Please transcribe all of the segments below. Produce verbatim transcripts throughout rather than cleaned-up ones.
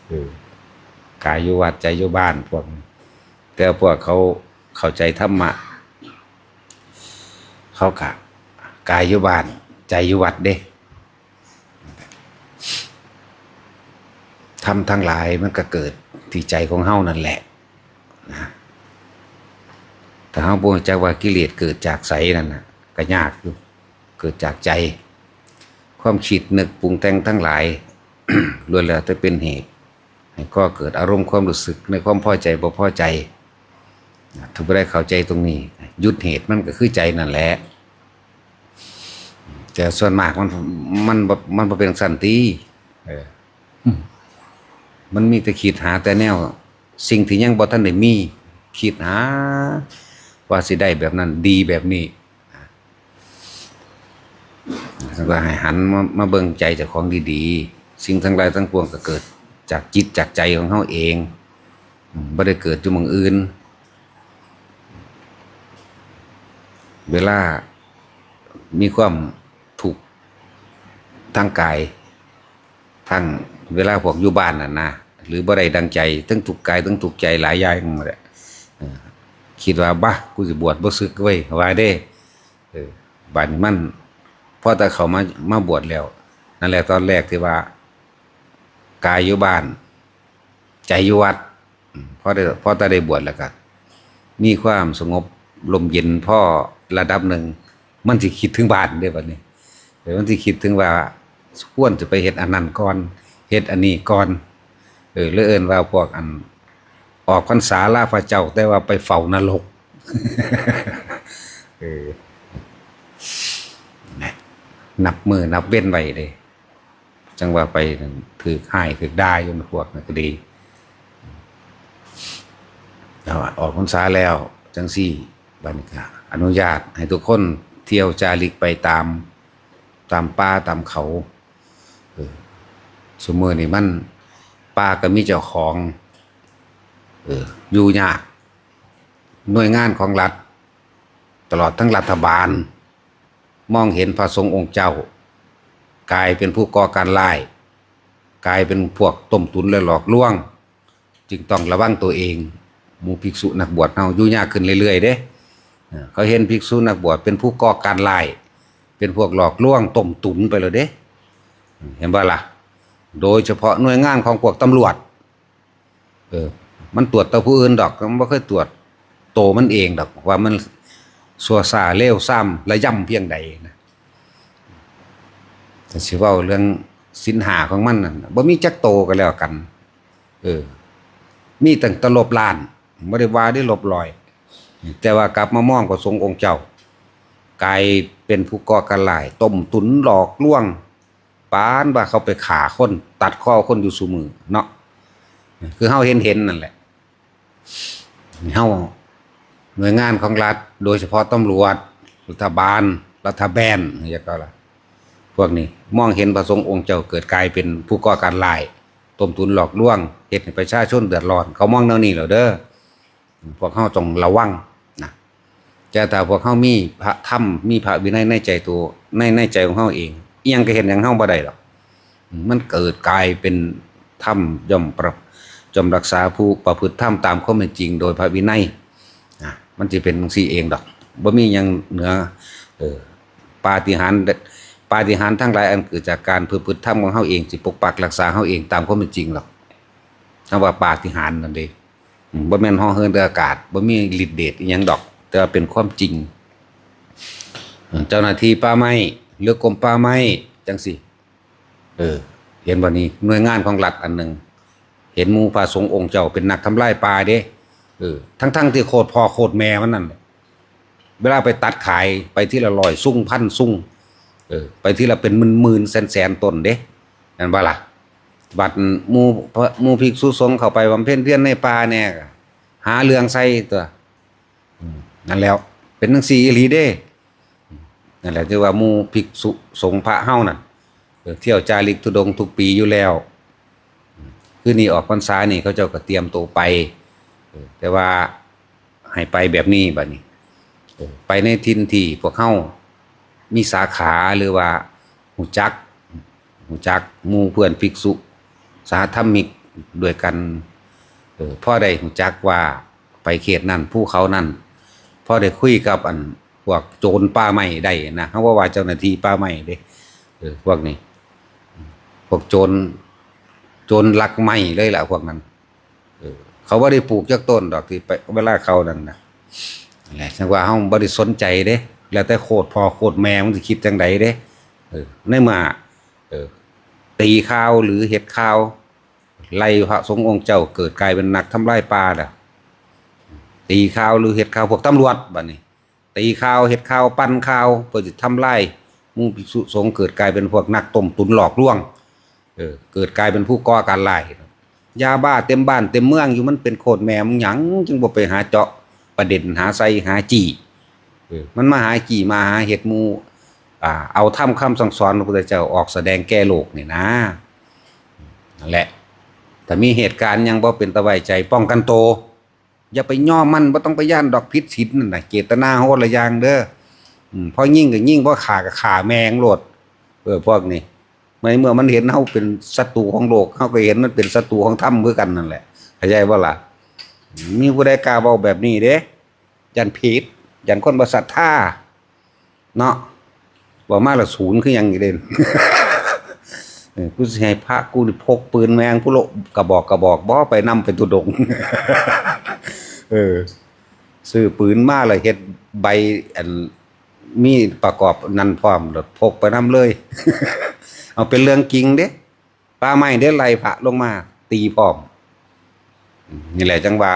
เออกายอยู่วัดใจอยู่บ้านพวกนี้ แต่พวกเขาเข้าใจธรรมะ เขากะกายอยู่บ้านใจอยู่วัดเด้ ธรรมทั้งหลายมันก็เกิดที่ใจของเฮานั่นแหละนะ ถ้าเฮาบ่รู้จักว่ากิเลสเกิดจากไสนั่นน่ะ ก็ยากอยู่ เกิดจากใจ ความคิดนึกปรุงแต่งทั้งหลาย ล้วนแล้วแต่เป็นเหตุ ให้ก่อเกิดอารมณ์ความรู้สึกในความพอใจบ่พอใจนะ ถ้าบ่ได้เข้าใจตรงนี้ หยุดเหตุมันก็คือใจนั่นแหละ แต่ส่วนมากมัน มันบ่ มันบ่เป็นจั่งซั้นติ เออ มันมีแต่คิดหาแต่แนว สิ่งที่ยังบ่ทันได้มี คิดหา ว่าสิได้แบบนั้น ดีแบบนี้ แล้วก็ให้หันมา มาเบิ่งใจเจ้าของดีๆ สิ่งทั้งหลายทั้งปวงก็เกิดจากจิตจากใจของเฮาเอง อืม บ่ได้เกิดอยู่หม่องอื่น เวลามีความทุกข์ทางกาย ทั้งเวลาพวกอยู่บ้านน่ะนะ หรือบ่ได้ดังใจ ทั้งทุกข์กาย ทั้งทุกข์ใจหลายอย่างนั่นแหละ เออ คิดว่า "บะ กูสิบวชบ่สึกเว้ย" ว่าเด้ เออ บัดนี้มัน พอแต่เข้ามา มาบวชแล้ว นั่นแหละตอนแรกที่ว่า กายอยู่บ้าน ใจอยู่วัด อืม พอได้ พอแต่ได้บวชแล้วก็ มีความสงบร่มเย็นพอระดับหนึ่ง มันสิคิดถึงบ้านเด้บัดนี้ เออ มันสิคิดถึงว่า ควรจะไปเฮ็ดอันนั้นก่อน เฮ็ดอันนี้ก่อน เออ เลยเอิ้นว่าพวกอัน ออกพรรษาลาพระเจ้า แต่ว่าไปเฝ้านรก เออ นะ นับมื้อนับเว็นไว้เด้ จั่งว่าไปถืกฮ้ายถืกด่าอยู่พวกนั้นก็ดี แล้วออกพรรษาแล้วจั่งซี้ บัดนี้ก็อนุญาตให้ทุกคนเที่ยวจาริกไปตาม ตามป่าตามเขา เออ ซุมื้อนี้มัน ป่าก็มีเจ้าของ เออ อยู่ยาก หน่วยงานของรัฐ ตลอดทั้งรัฐบาล มองเห็นพระสงฆ์องค์เจ้า กลายเป็นผู้ก่อการร้าย กลายเป็นพวกต้มตุ๋นและหลอกลวง จึงต้องระวังตัวเอง หมู่ภิกษุนักบวชเฮาอยู่ยากขึ้นเรื่อยๆเด้ เออ เขาเห็นภิกษุนักบวชเป็นผู้ก่อการร้าย เป็นพวกหลอกลวงต้มตุ๋นไปแล้วเด้ เห็นบ่ล่ะ โดยเฉพาะหน่วยงานของพวกตำรวจ เออ มันตรวจแต่ผู้อื่นดอก มันบ่เคยตรวจโตมันเองดอก ว่ามันชั่วช้าเลวทรามระยำเพียงใดนะ แต่สิเว้าเรื่องศีลห้าของมันนั่นน่ะ บ่มีจักโตก็แล้วกัน เออ มีตั้งแต่ลบล้าน บ่ได้ว่าได้ลบร้อย แต่ว่ากลับมามองพระสงฆ์องค์เจ้า กลายเป็นผู้ก่อการร้าย ต้มตุ๋นหลอกลวง ปานว่าเขาไปฆ่าคน ตัดคอคนอยู่ซุมื้อเนาะ คือเฮาเห็นๆนั่นแหละ เฮา หน่วยงานของรัฐ โดยเฉพาะตำรวจ รัฐบาล รัฐแบน เรียกว่าล่ะ พวกนี้มองเห็นพระสงฆ์องค์เจ้าเกิดกลายเป็นผู้ก่อการร้าย ต้มตุ๋นหลอกลวง เฮ็ดให้ประชาชนเดือดร้อน เขามองแนวนี้แล้วเด้อ พวกเฮาต้องระวังนะ แต่ถ้าพวกเฮามีพระธรรม มีพระวินัยในใจตัว ใน ในใจของเฮาเอง อิหยังก็เฮ็ดหยังเฮาบ่ได้ดอก มันเกิดกลายเป็นธรรม ย่อมปรับ ย่อมรักษาผู้ประพฤติธรรมตามความเป็นจริงโดยพระวินัย นะ มันสิเป็นจั่งซี้เองดอก บ่มีหยังเหนือ เออ ปาฏิหาริย์ ปาฏิหาริย์ทั้งหลายอันเกิดจากการประพฤติธรรมของเฮาเอง สิปกปักรักษาเฮาเองตามความเป็นจริงหรอก คำว่าปาฏิหาริย์นั่นเด้ อืม บ่แม่นเหาะเหินด้วยอากาศ บ่มีฤทธิ์เดชอิหยังดอก แต่ว่าเป็นความจริง เจ้าหน้าที่ป่าไม้ หรือกรมป่าไม้ จั่งซี้ เออ เห็นบ่นี่ หน่วยงานของรัฐอันหนึ่ง เห็นหมู่พระสงฆ์องค์เจ้าเป็นนักทำลายป่าเด้ เออ ทั้งๆที่โคตรพ่อโคตรแม่มันนั่นแหละ เวลาไปตัดขาย ไปทีละร้อยซุง พันซุง เออ ไปทีละเป็นหมื่นๆ แสนๆ ต้นเด้ นั่นบ่ล่ะ บัดหมู่พระ หมู่ภิกษุสงฆ์เข้าไปบำเพ็ญเพียรในป่าแน่ หาเรื่องใส่ตัว อืม นั่นแหล้ว เป็นจั่งซี้อีหลีเด้ นั่นแหละ ที่ว่าหมู่ภิกษุสงฆ์พระเฮานั่น เออ เที่ยวจาริกธุดงค์ทุกปีอยู่แล้ว อืม คือนี่ออกพรรษานี่เขาเจ้าก็เตรียมตัวไป เออ แต่ว่าให้ไปแบบนี้บัดนี้ เออ ไปในถิ่นที่พวกเฮามีสาขา หรือว่ารู้จัก รู้จักหมู่เพื่อนภิกษุ สหธรรมิกด้วยกัน เออ พอได้รู้จักว่าไปเขตนั้น ภูเขานั้น พอได้คุยกับอันพวกโจรป่าไม้ได้นะ เฮาบ่ว่าเจ้าหน้าที่ป่าไม้เด้ เออ พวกนี้ พวกโจร โจรลักไม้เลยล่ะพวกนั้น เออ เขาบ่ได้ปลูกจักต้นดอกที่ไป เวลาเขานั่นนะ นั่นแหละ จั่งว่าเฮาบ่ได้สนใจเด้ แล้วแต่โคตรพ่อโคตรแม่มันสิคิดจั่งใดเด้ เออ ในเมื่อ เออ ตีข่าวหรือเฮ็ดข่าว ไล่พระสงฆ์องค์เจ้าเกิดกลายเป็นนักทำลายป่าแล้ว ตีข่าวหรือเฮ็ดข่าวพวกตำรวจบัดนี้ ตีข่าวเฮ็ดข่าวปั่นข่าวเพื่อจะทำลายหมู่ภิกษุสงฆ์ เกิดกลายเป็นพวกนักต้มตุ๋นหลอกลวง เออ เกิดกลายเป็นผู้ก่อการร้าย ยาบ้าเต็มบ้านเต็มเมืองอยู่ มันเป็นโคตรแม่มึงหยัง จึงบ่ไปหาเจาะประเด็น หาใส่หาจี้ เออ มันมาหาจี้มาหาเฮ็ดหมู่ อ่า เอาธรรมคำสั่งสอนพระพุทธเจ้าออกแสดงแก่โลกนี่นะ นั่นแหละ ถ้ามีเหตุการณ์หยังบ่เป็นตาไว้ใจ ป้องกันโต อย่าไปยอมมัน บ่ต้องไปย้านดอก ผิดศีลนั่นน่ะ เจตนาคนละอย่างเด้อ อืม พอยิงก็ยิง พอฆ่าก็ฆ่าแม่งโลด เออ พวกนี้ ในเมื่อมันเห็นเฮาเป็นศัตรูของโลก เฮาก็เห็นมันเป็นศัตรูของธรรมคือกันนั่นแหละ เข้าใจบ่ล่ะ มีผู้ใดกล้าเว้าแบบนี้เด้ ย้านผิด ย้านคนบ่ศรัทธา เนาะ เว้ามาละศูนย์คือหยังอีกเด้ เออ กูสิให้พระกูนี่พกปืนแม่งผู้ละกระบอกกระบอกบ่ ไปนำไปธุดงค์ เออ ซื้อปืนมาแล้วเฮ็ดใบอันมีประกอบนั่นพร้อม แล้วพกไปนำเลย เอาเป็นเรื่องจริงเด้ ป่าไม้เด้ ไล่พระลงมาตีพร้อม นี่แหละจั่งว่า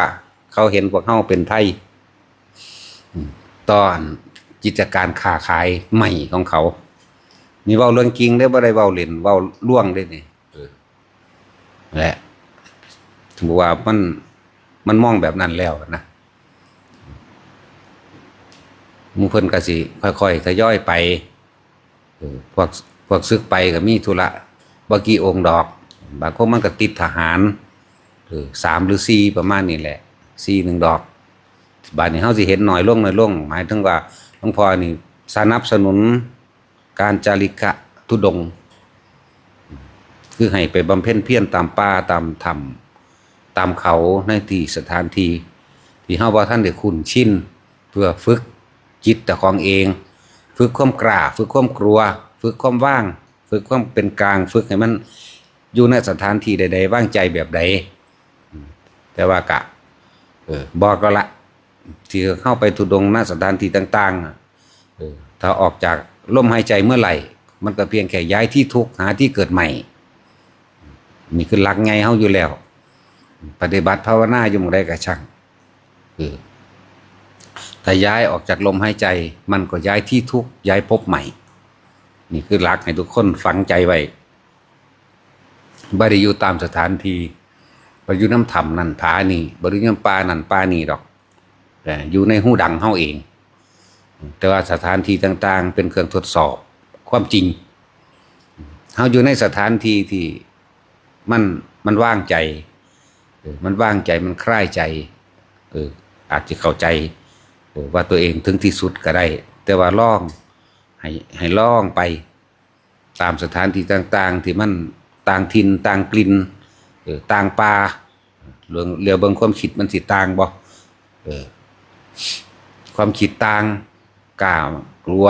เขาเห็นพวกเฮาเป็นภัย อืม ต่ออันกิจการค้าขายไม้ของเขา นี่เว้าเรื่องจริงเด้ บ่ได้เว้าเล่น เว้าลวงเด้นี่ เออ และถือว่ามัน มันมองแบบนั้นแล้วนะ หมู่เพิ่นก็สิค่อยๆทยอยไป เออ พวก พวกสึกไปก็มีธุระบ่กี่องค์ดอก บางคนมันก็ติดทหาร เออ สามหรือสี่ประมาณนี้แหละ สี่หนึ่งดอก บาดนี้เฮาสิเห็นน้อยลง น้อยลง หมายถึงว่าหลวงพ่อนี่สนับสนุนการจาริกะธุดงค์ คือให้ไปบำเพ็ญเพียรตามป่า ตามถ้ำ ตามเขา ในที่สถานที่ที่เฮาบ่ทันได้คุ้นชิน เพื่อฝึกจิตเจ้าของเอง ฝึกความกล้า ฝึกความกลัว ฝึกความวาง ฝึกความเป็นกลาง ฝึกให้มันอยู่ในสถานที่ใดๆ วางใจแบบใด แต่ว่ากะ เออ บอกก็ละ ที่เข้าไปธุดงค์ณสถานที่ต่างๆ อะ เออ ถ้าออกจากลมหายใจเมื่อไหร่ มันก็เพียงแค่ย้ายที่ทุกข์หาที่เกิดใหม่ นี่คือหลักใหญ่เฮาอยู่แล้ว ปฏิบัติภาวนาอยู่หม่องใดก็ช่าง เออ ถ้าย้ายออกจากลมหายใจ มันก็ย้ายที่ทุกข์ ย้ายภพใหม่ นี่คือหลักให้ทุกคนฝังใจไว้ บ่ได้อยู่ตามสถานที่ บ่อยู่นำถ้ำนั่นผานี่ บ่ได้อยู่นำป่านั่นป่านี่ดอก แต่อยู่ในฮูดังเฮาเอง แต่ว่าสถานที่ต่างๆ เป็นเครื่องทดสอบความจริง เฮาอยู่ในสถานที่ที่มัน มันวางใจ เออ มันวางใจ มันคลายใจ เออ อาจจะเข้าใจ เออ ว่าตัวเองถึงที่สุดก็ได้ แต่ว่าลอง ให้ ให้ลองไป ตามสถานที่ต่างๆ ที่มันต่างถิ่น ต่างกลิ่น เออ ต่างป่า เรื่อง เรื่องเบิ่งความคิดมันสิต่างบ่ เออ ความคิดต่าง กล้ากลัว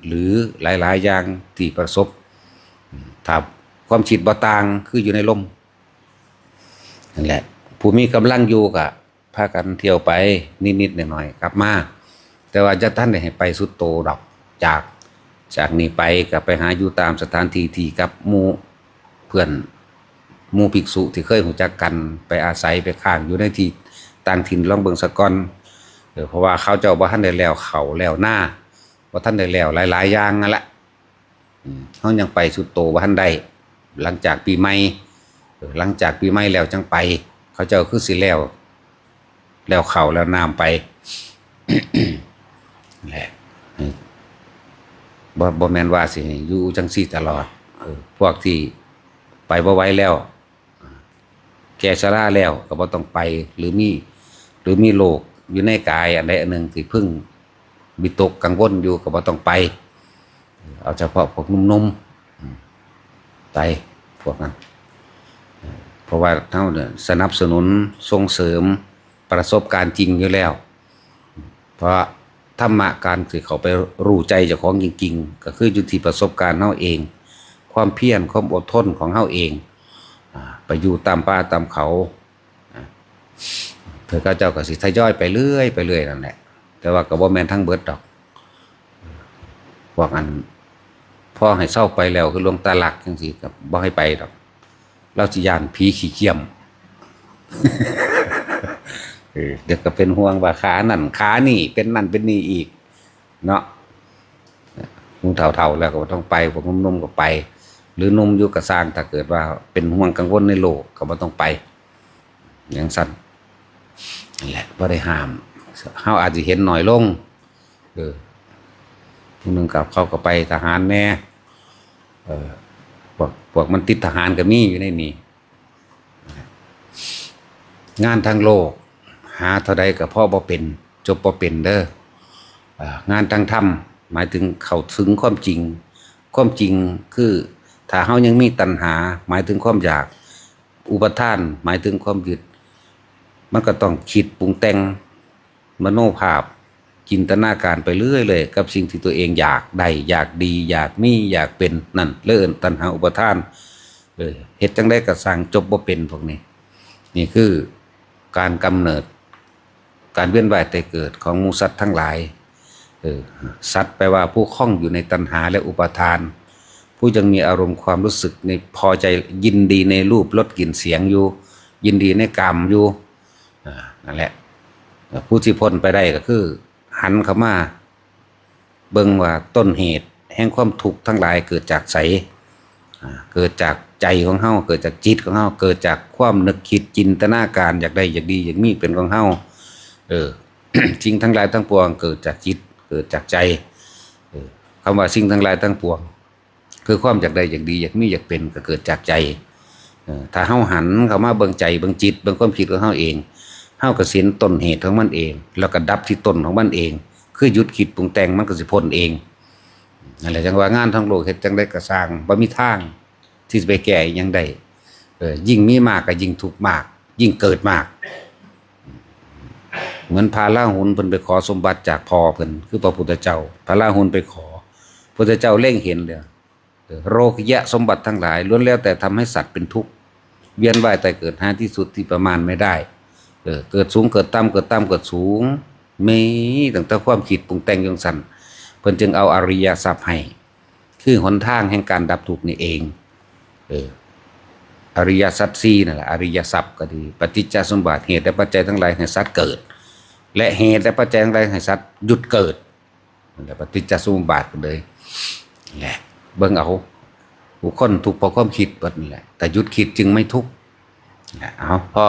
หรือหลายๆ อย่างที่ประสบ ถ้าความคิดบ่ต่าง คืออยู่ในลม นั่นแหละ ผู้มีกำลังอยู่ก็พากันเที่ยวไปนิดๆ หน่อยๆ กลับมา แต่ว่าจะทันได้ให้ไปสุดโตดอก จาก จากนี้ไปก็ไปหาอยู่ตามสถานที่ที่กับหมู่เพื่อน หมู่ภิกษุที่เคยรู้จักกัน ไปอาศัยไปค้างอยู่ในที่ต่างถิ่นลองเบิ่งซะก่อน เออ เพราะว่าเขาเจ้าบ่ทันได้แล้วเข้าแล้วนา บ่ทันได้แล้วหลายๆ อย่างนั่นแหละ อืม เฮายังไปสุดโตบ่ทันได้ หลังจากปีใหม่ เออ หลังจากปีใหม่แล้วจั่งไป เขาเจ้าคือสิแล้ว แล้วเข้าแล้วน้ำไป แหละ บ่ บ่แม่นว่าสิให้อยู่จั่งซี้ตลอด เออ พวกที่ไปบ่ไหวแล้ว แก่ชราแล้วก็บ่ต้องไป หรือมี หรือมีโรคอยู่ในกายอันใดอันหนึ่งที่พึงวิตกกังวลอยู่ก็บ่ต้องไป เอาเฉพาะพวกหนุ่มๆ อืม ไป พวกนั้น ราะว่าเฮาเนี่ยสนับสนุนส่งเสริมประสบการณ์จริงอยู่แล้ว เพราะธรรมะการสิเข้าไปรู้ใจเจ้าของจริงๆ ก็คืออยู่ที่ประสบการณ์เฮาเอง ความเพียร ความอดทนของเฮาเอง อ่า ไปอยู่ตามป่าตามเขา อ่า เพิ่นเขาเจ้าก็สิทยอยไปเรื่อยไปเรื่อยนั่นแหละ แต่ว่าก็บ่แม่นทั้งเบิดดอก พวกอัน พอให้เซาไปแล้วคือหลวงตาหลักจั่งซี้ก็บ่ให้ไปดอก ลาวสิย้านผีขี้เขี้ยม เออ เดี๋ยวก็เป็นห่วงว่าขานั่นขานี่เป็นนั่นเป็นนี่อีก เนาะ หมู่เฒ่าๆแล้วก็บ่ต้องไป พวกหนุ่มๆก็ไป หรือหนุ่มอยู่ก็ซ่าง ถ้าเกิดว่าเป็นห่วงกังวลในโลกก็บ่ต้องไป จั่งซั้น นั่นแหละ บ่ได้ห้าม เฮาอาจสิเห็นน้อยลง เออ ผู้หนึ่งก็เขาก็ไปทหารแน่ เออ พวก พวกมันติดทหารก็มีอยู่ในนี้ งานทางโลก หาเท่าใดก็พอบ่เป็น จบบ่เป็นเด้อ อ่า งานทางธรรม หมายถึงเข้าถึงความจริง ความจริงคือ ถ้าเฮายังมีตัณหา หมายถึงความอยาก อุปาทาน หมายถึงความยึด มันก็ต้องคิดปรุงแต่ง มโนภาพ จินตนาการไปเรื่อยเลย กับสิ่งที่ตัวเองอยากได้ อยากดี อยากมี อยากเป็น นั่นเลยเอิ้นตัณหาอุปาทาน เออ เฮ็ดจั่งใดก็ซ่าง จบบ่เป็นพวกนี้ นี่คือการกำเนิด การเวียนว่ายตายเกิดของหมู่สัตว์ทั้งหลาย เออ สัตว์แปลว่าผู้คล่องอยู่ในตัณหาและอุปาทาน ผู้ยังมีอารมณ์ความรู้สึกในพอใจ ยินดีในรูป รส กลิ่น เสียงอยู่ ยินดีในกามอยู่ อ่า นั่นแหละ เอ่อ ผู้ที่พ้นไปได้ก็คือ หันเข้ามาเบิ่งว่าต้นเหตุแห่งความทุกข์ทั้งหลายเกิดจากไส อ่า เกิดจากใจของเฮา เกิดจากจิตของเฮา เกิดจากความนึกคิดจินตนาการอยากได้อยากดีอยากมีเป็นของเฮา เออ สิ่งทั้งหลายทั้งปวงเกิดจากจิต เกิดจากใจ เออ คำว่าสิ่งทั้งหลายทั้งปวง คือความอยากได้อยากดีอยากมีอยากเป็นก็เกิดจากใจ เออ ถ้าเฮาหันเข้ามาเบิ่งใจเบิ่งจิตเบิ่งความคิดของเฮาเอง เฮาก็สิเห็นต้นเหตุของมันเอง แล้วก็ดับที่ต้นของมันเอง คือหยุดคิดปรุงแต่งมันก็สิพ้นเอง นั่นแหละจั่งว่างานทางโลกเฮ็ดจั่งใดก็ซ่าง บ่มีทางที่สิไปแก้อิหยังได้ เออ ยิ่งมีมากก็ยิ่งทุกข์มาก ยิ่งเกิดมาก เหมือนพระราหุลเพิ่นไปขอสมบัติจากพ่อเพิ่น คือพระพุทธเจ้า พระราหุลไปขอ พุทธเจ้าเล็งเห็นเลย เออ โลกิยะสมบัติทั้งหลาย ล้วนแล้วแต่ทำให้สัตว์เป็นทุกข์ เวียนว่ายตายเกิดหาที่สุดที่ประมาณไม่ได้ เออ เกิดสูงเกิดต่ำ เกิดต่ำเกิดสูง มีตั้งแต่ความคิดปรุงแต่งจั่งซั้น เพิ่นจึงเอาอริยทรัพย์ให้ คือหนทางแห่งการดับทุกข์นี่เอง เออ อริยสัจสี่นั่นแหละ อริยทรัพย์ก็ดี ปฏิจจสมุปบาท เหตุและปัจจัยทั้งหลายให้สัตว์เกิด และเหตุและปัจจัยทั้งหลายให้สัตว์หยุดเกิด นั่นแหละปฏิจจสมุปบาทเลย แหละ เบิ่งเอา ผู้คนทุกข์เพราะความคิดเบิดนั่นแหละ แต่หยุดคิดจึงไม่ทุกข์ นะ เอา พอ